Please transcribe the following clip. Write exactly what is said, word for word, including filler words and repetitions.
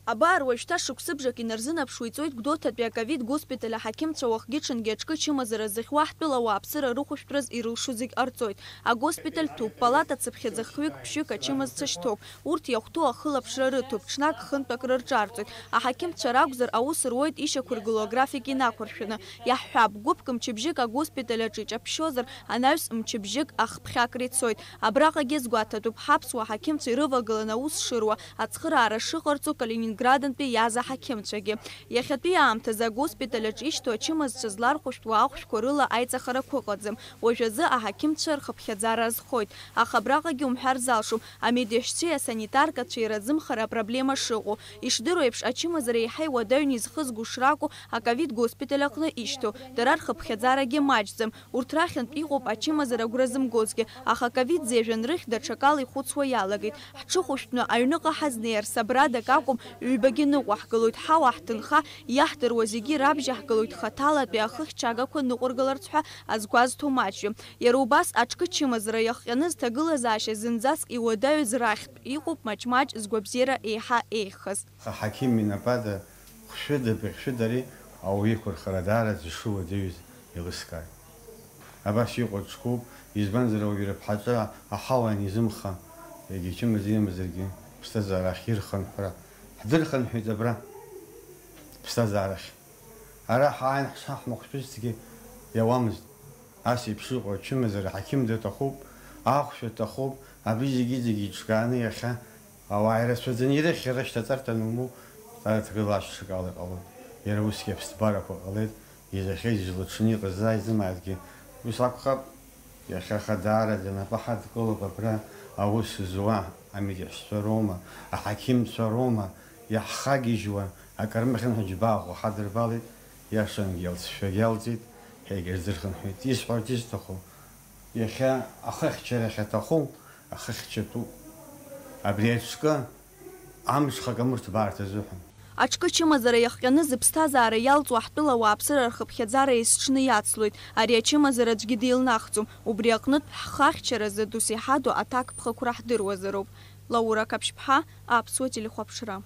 Абар, уажәшьҭа шықәсыбжак инарзынаԥшуа иҵуеит Гәдоуҭатәи аковид госпиталь аҳақьымцәа, уахгьы-ҽынгьы аҿкы чымазара зыхьуа ҳтәыла ауааԥсыра рыхәышәтәраз ирылшо зегь ҟарҵоит. Агоспиталь ҭәуп, палата цыԥхьаӡа хҩык-ԥшьҩык ачымазцәа шьҭоуп. Урҭ иахәҭоу ахылаԥшра рыҭоуп, ҽнак хынтәак рырҿарҵоит. Аҳақьымцәа ракәзар, аус руеит ишьақәыргылоу аграфик инақәыршәаны. Иаҳҳәап, гәыԥк мчыбжьык агоспиталь аҿы иҷаԥшьозар, анаҩс мчыбжьык ахԥхьакра ицоит. Абраҟагьы иазгәаҭатәуп, ҳаԥсуа ҳақьымцәа ирывагыланы аус шыруа, ацхыраара шыҟарҵо Калининградынтәи иааз аҳақьымцәагьы. Иахьатәи аамҭазы агоспиталь аҿы ишьҭоу ачымазцәа злархәышәтәуа ахәшәқәа рыла аиҵахарақәа ыҟаӡам. Уажәазы аҳақьымцәа рхыԥхьаӡара азхоит. Аха абраҟагьы умҳәар залшом, амедеҳәшьцәеи асанитаркацәеи рзымхара апроблема шыҟоу. Ишдыру еиԥш, ачымазара еиҳа иуадаҩны изхызго шракәу аковид госпиталь аҟны ишьҭоу, дара рхыԥхьаӡарагьы маҷӡам. Урҭ рахьынтә иҟоуп ачымазара агәра зымгозгьы, аха аковид зежәан рыхь даҽакала ихәыцуа иалагеит. Ҳҽыхәышәтәны аҩныҟа ҳазнеир, сабрадак акәым, ҩбагьы ныҟәаҳгалоит, ҳауа ҳҭынха, иаҳдыруа зегьы рабжьаҳгалоит, хаҭалатәи ахыхьчагақәа ныҟәыргаларц ҳәа азгәазҭо маҷҩым. Иара убас аҿкы чымазара иахҟьаны зҭагылазаашьа зынӡаск иуадаҩыз рахьтә иҟоуп маҷ-маҷ згәабзиара еиҳа еиӷьхаз. Аҳақьым инапада хәшәыда, быхьшәыдареи ауаҩы иқәырхара даараӡа ишыуадаҩыз еилыскааит. Абас иҟоу ҿкуп, избанзар, ауаҩы рыԥҳаҵәы аҳауа анизымха, егьа ичымазара имазаргьы, ԥсҭазаара ахь ирхынҳәра, ҳдырхынҳәит абра, ԥсҭазаарахь. Ара ҳааин ҳшаҳмыхәшәызҭгьы иауамызт. Ас еиԥш иҟоу ачымазара аҳақьым даҭахуп, ахәшә аҭахуп, абри зегьы-зегьы иҿкааны иахьа ауаа ирацәаӡаны ирыхьыр, рышьҭаҵарҭа анумоу, ҭагылашьа ҽакала иҟалоит. Иара усгьы аԥсҭбарақәа ҟалеит, изахьеи излаҽны иҟаз заа изымааитгьы. Ус акәхап, иахьа хадаараӡа напы ҳадкылоуп абра аус зуа амедеҳәшьцәа роума, аҳақьымцәа роума, иаҳхагьежьуа акармыхьын ҳәа џьбааҟәа ҳадырбалеит, иашангьы алҵшәагьы алҵит, ҳәа егьырзырхынҳәит. Исҳәарц исҭаху, иахьа ахыхьчарахь аҭаху ахыхьчатәуп. Абри аҿкы амҽхак амырҭбаарҭа азыҳәан. Аҿкы чымазара иахҟьаны зыԥсҭазаара иалҵуа ҳтәыла ауааԥсыра рхыԥхьаӡара есҽны иацлоит. Ари ачымазара аӡәгьы деилнахӡом. Убри аҟнытә ҳхыхьчаразы досеиҳа ду аҭакԥхықәра ҳдыруазароуп. Лаура Қаԥшьԥҳа, Аԥсуа телехәаԥшра.